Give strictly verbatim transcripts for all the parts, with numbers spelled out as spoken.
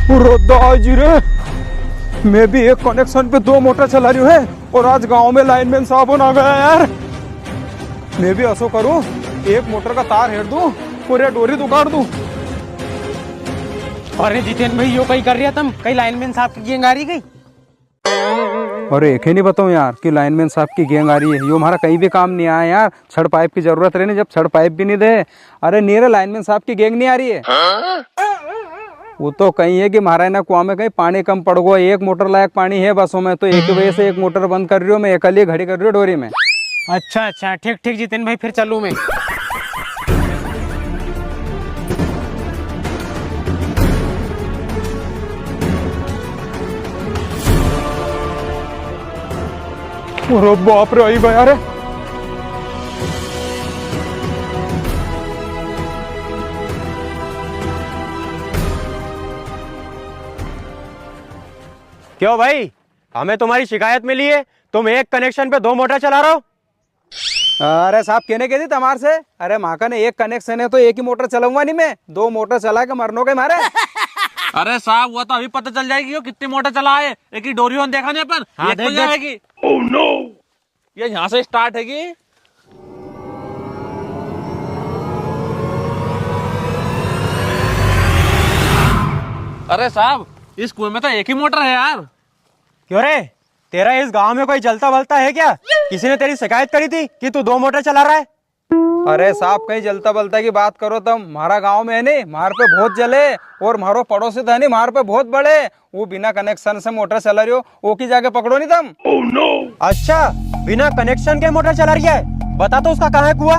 अरे दाई जी रे, मैं भी एक कनेक्शन पे दो मोटर चला रियो हूँ और आज गांव में लाइनमैन साहब होन आ गया यार। मैं भी असो करूँ, एक मोटर का तार हेर दूँ और या डोरी उखाड़ दूँ। अरे जितेन भाई, यो कई कर रिया तम? कई लाइनमैन साहब की गैंग आ री कई? अरे, एके नी बताऊं यार कि लाइनमैन साहब की गैंग आ री है। यो म्हारा कई भी काम नी आया यार। छड़ पाइप की जरूरत रहे नी, जब छड़ पाइप भी नी दे। अरे नी रे, लाइनमैन साहब की गैंग नी आ री है। वो तो कई है कि म्हारा इना कुआ में कई पानी कम पड़ गो, एक मोटर लायक पानी है बसों में, तो एक वजह से एक मोटर बंद कर रियो मैं, एकली घड़ी कर रियो डोरी में। अच्छा, अच्छा, ठीक, ठीक जितेन भाई, फिर चलूं मैं। अरे बाप रे, आई गया रे। क्यों भाई, हमें तुम्हारी शिकायत मिली है, तुम एक कनेक्शन पे दो मोटर चला रहे हो? अरे साहब, केने के दी तमार से? अरे, म्हाका ने एक कनेक्शन है तो एक ही मोटर चलाऊंगा नी मैं, दो मोटर चला के मरनो के मारे। अरे साहब, वो तो अभी पता चल जाएगी, वो कितनी मोटर चला है। एक ही डोरी होन देखा नी अपन, हाँ, ये देख, खुल देख। जाएगी। Oh no! ये यहाँ से स्टार्ट हैगी। अरे साहब, इस कुएं में तो एक ही मोटर है यार। क्यों रे, तेरा इस गांव में कोई जलता बलता है क्या? किसी ने तेरी शिकायत करी थी कि तू दो मोटर चला रहा है? अरे साहब, कई जलता बलता की बात करो तम। म्हारा गांव में है नी, म्हार पे बहुत जले, और म्हारो पड़ोसी तो है नी, म्हार पे बहुत बले। वो बिना कनेक्शन से मोटर चला रियो, ओकी जाके पकड़ो नी तम। Oh no! अच्छा, बिना कनेक्शन के मोटर चला रिया है? बता तो उसका कहाँ है कुआ?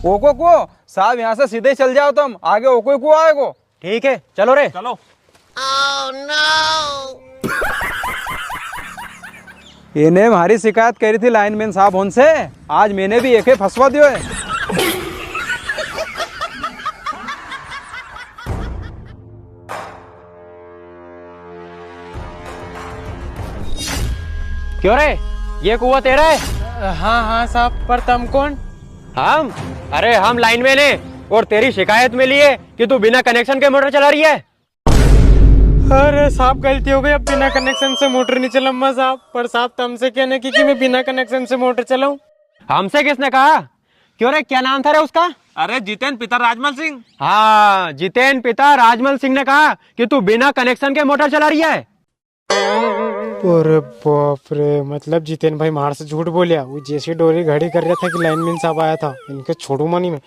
ओको कुओ? साहब, यहाँ से सीधे चल जाओ तम, आगे ओको ही कुओ आएगो। ठीक है, चलो रे। चलो। Oh no! इने म्हारी शिकायत करी थी लाइनमैन साहब होन से, आज मैंने भी एके फंसवा दियो है। क्यों रे, ये कुआ तेरा है? हाँ, हाँ साहब, पर तम कौन? हम? अरे, हम लाइनमैन हैं और तेरी शिकायत मिली है कि तू बिना कनेक्शन के मोटर चला रिया है। अरे साहब, गलती हो गई, अब बिना कनेक्शन से मोटर नी चलाऊंगा साहब। पर साहब, तमसे केने की कि मैं बिना कनेक्शन से मोटर चलाऊं? हमसे किसने कहा? क्यों रे, क्या नाम था रे उसका? अरे जितेन पिता राजमल सिंह। हाँ, जितेन पिता राजमल सिंह ने कहा कि तू बिना कनेक्शन के मोटर चला रिया है। अरे बाप रे, मतलब जितेन भाई म्हार से झूठ बोल्या। वो जैसी डोरी घड़ी कर रिया था कि लाइनमैन साहब आया था, इनके छोड़ूंगा नी मैं।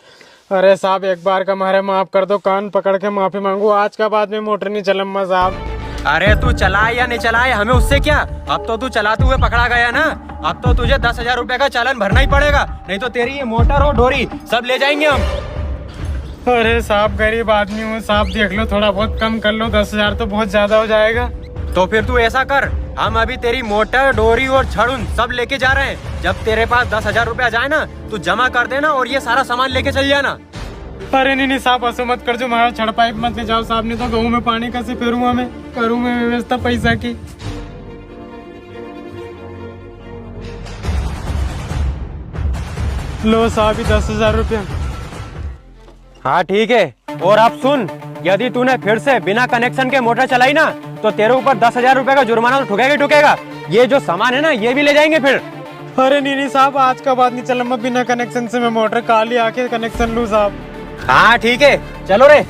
अरे साहब, एक बार का म्हारे माफ कर दो, कान पकड़ के माफी मांगू, आज का बाद में मोटर नी चलाऊंगा साहब। अरे तू चलाए या नी चलाए, हमें उससे क्या, अब तो तू चलाते हुए पकड़ा गया ना, अब तो तुझे दस हजार रुपए का चालान भरना ही पड़ेगा, नहीं तो तेरी ये मोटर और डोरी सब ले जाएंगे हम। अरे साहब, गरीब आदमी हूँ साहब, देख लो, थोड़ा बहुत कम कर लो, दस हजार तो बहुत ज्यादा हो जाएगा। तो फिर तू ऐसा कर, हम अभी तेरी मोटर, डोरी और छड़ उन सब लेके जा रहे हैं। जब तेरे पास दस हजार रुपए आ जाए ना, तू जमा कर देना और ये सारा सामान लेके चल जाना। अरे नी, नी साहब, असो मत कर जो, म्हारा छड़ पाइप मत ले जाओ साहब, नी तो गऊं में पानी कसे फेरूंगा मैं, करूं मैं व्यवस्था पैसा की। लो साहब, ये दस हजार रुपया। हाँ, ठीक है। और अब सुन, यदि तूने फिर से बिना कनेक्शन के मोटर चलाई ना, तो तेरे ऊपर दस हजार रुपए का जुर्माना तो ठुकेगा ही ठुकेगा। ये जो सामान है ना, ये भी ले जाएंगे फिर। अरे नी, नी साहब, आज का बाद नी चलाऊंगा बिना कनेक्शन से मैं मोटर, काल ही आके कनेक्शन लूं साहब। हाँ, ठीक है, चलो रे।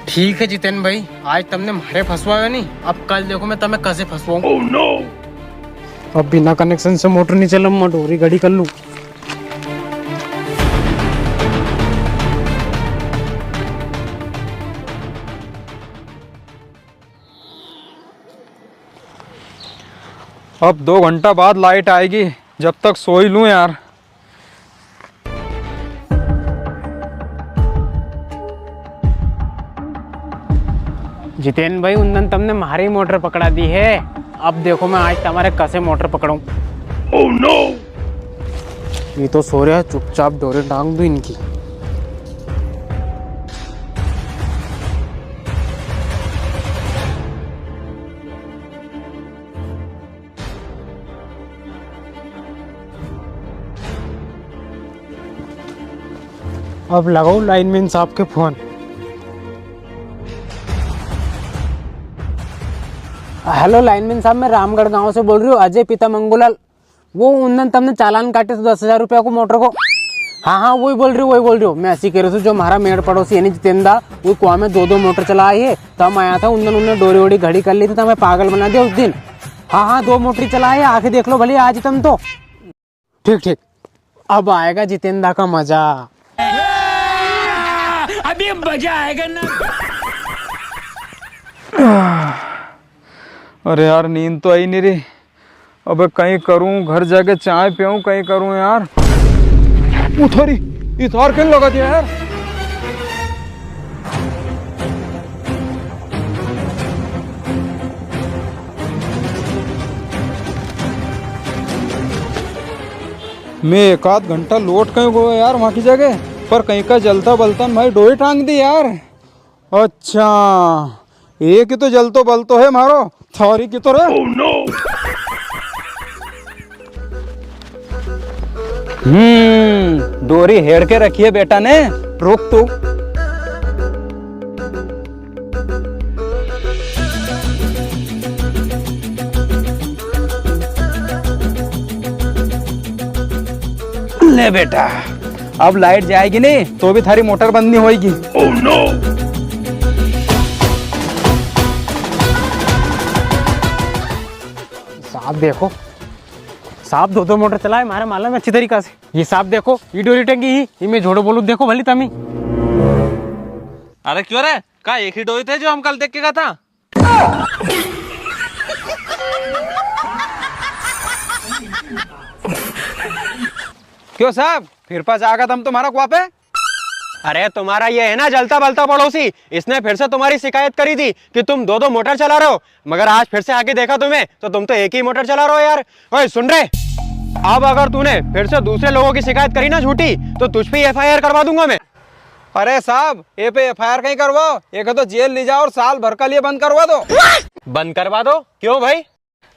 ठीक है जितेन भाई, आज तमने म्हारे फंसवायो नी, अब कल देखो मैं तमे कसे फंसवाऊं। Oh no! अब बिना कनेक्शन से मोटर नी चलाऊं, मैं डोरी घड़ी कर लूं। अब दो घंटा बाद लाइट आएगी, जब तक सो ही लूं यार। जितेन भाई, उन दन तमने म्हारी मोटर पकड़ा दी है, अब देखो मैं आज तमारे कसे मोटर पकड़ूं। Oh no! ये तो सो रहा है, चुपचाप डोरी टांग दूं इनकी। अब लगाओ लाइनमैन साहब के फोन। हेलो लाइनमैन साहब, मैं रामगढ़ गांव से बोल रही हूँ, अजय पिता मंगूलाल। वो उन दन तमने चालान काटे तो दस हजार रुपया को मोटर को। हाँ, हाँ, वही बोल रही हूँ, वही बोल रही हूँ। मैं ऐसी कह रही हूँ, जो हमारा मेड़ पड़ोसी है नी जितेंदा, वो कुआ में दो दो मोटर चलाए है। तम आया था उन दन, उनने डोरी वोरी घड़ी कर ली थी, तमें पागल बना दिया उस दिन। हाँ, हाँ, दो मोटर चलाए है, आके देख लो भले आज तम तो। ठीक, ठीक, अब आएगा जितेंदा का मजा। अभी मजा आएगा ना। अरे यार, नींद तो आई नी री। अबे कई करूं, घर जाके चाय पीऊं, कई करूं यार। उठो री, इस और किन लगा दिया यार। मैं एक आध घंटा लोट कई गयो यार वहां की जगह, पर कई का जलता बलता ने भाई डोरी टांग दी यार। अच्छा, एक ही तो जलतो बलतो है मारो, थारी की तो रे। हम्म, डोरी हेड़ के रखी है बेटा ने। रुक तू। ले बेटा, अब लाइट जाएगी नी तो भी थारी मोटर बंद नी होएगी। साहब देखो, साहब दो दो मोटर चलाए, मारे मालूम है अच्छी तरीका से। ये साहब देखो, ये डोरी टंगी ही, ये मैं झोड़ो बोलूं, देखो भली तमी। अरे क्यों रे, का एक ही डोरी थे जो हम कल देख के गया था? क्यों साहब, फिर पास आ गया तम तुम्हारा कुआ पे? अरे तुम्हारा ये है ना जलता बलता पड़ोसी, इसने फिर से तुम्हारी शिकायत करी थी कि तुम दो दो मोटर चला रहे हो, मगर आज फिर से आके देखा तुम्हें तो तुम तो एक ही मोटर चला रहे हो यार। ओए सुन रे, अब अगर तूने फिर से दूसरे लोगों की शिकायत करी ना झूठी, तो तुझ पे एफ आई आर करवा दूंगा मैं। अरे साहब, ये पे एफ आई आर कई करवाओ, ये के तो जेल ले जाओ और साल भर का लिए बंद करवा दो। बंद करवा दो? क्यों भाई?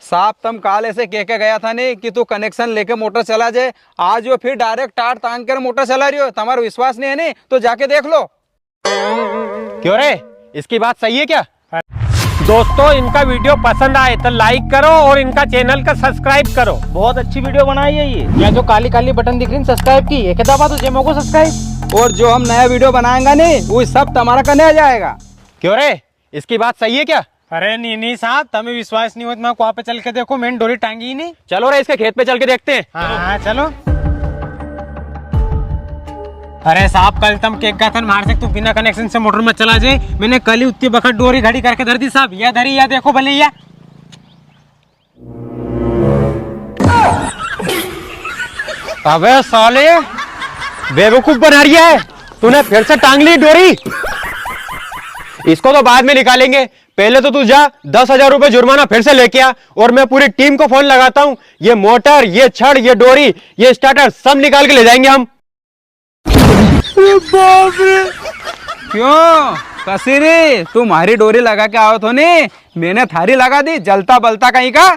साहब, तम काल ऐसे कह के गया था नी कि तू कनेक्शन लेके मोटर चला जाए, आज वो फिर डायरेक्ट टाट तांग कर मोटर चला रही हो। तुम्हारा विश्वास नहीं है नी तो जाके देख लो। क्यों रे, इसकी बात सही है क्या? दोस्तों, इनका वीडियो पसंद आए तो लाइक करो और इनका चैनल का सब्सक्राइब करो। बहुत अच्छी वीडियो बनाई है ये। या जो काली काली बटन दिख रही है सब्सक्राइब की, एक दबा दो जेमो को सब्सक्राइब। और जो हम नया वीडियो बनाएंगे नी, वो सब तुम्हारा कने आ जाएगा। क्यों रे, इसकी बात सही है क्या? अरे नी, नी साहब, तमें विश्वास नी हो तो मैं कुआ पे चल के देखो, मैंने डोरी टांगी ही नी। चलो रे, इसके खेत पे चल के देखते हैं। हाँ, हाँ, चलो। अरे साहब, कल तम के गया था मार से, तू बिना कनेक्शन से मोटर मत चला जे। मैंने कल ही उत्ती बखत डोरी घड़ी करके धर दी साहब। या धरी, या देखो भले या। अबे साले, बेवकूफ बना रही है, तूने फिर से टांग ली डोरी। इसको तो बाद में निकालेंगे, पहले तो तू जा, दस हजार रुपए जुर्माना फिर से लेके आ, और मैं पूरी टीम को फोन लगाता हूँ। ये मोटर, ये छड़, ये डोरी, ये स्टार्टर सब निकाल के ले जाएंगे हम। अरे बाप रे। क्यों कसीरी, तू म्हारी डोरी लगा के आयो थो नी, मैंने थारी लगा दी, जलता बलता कहीं का।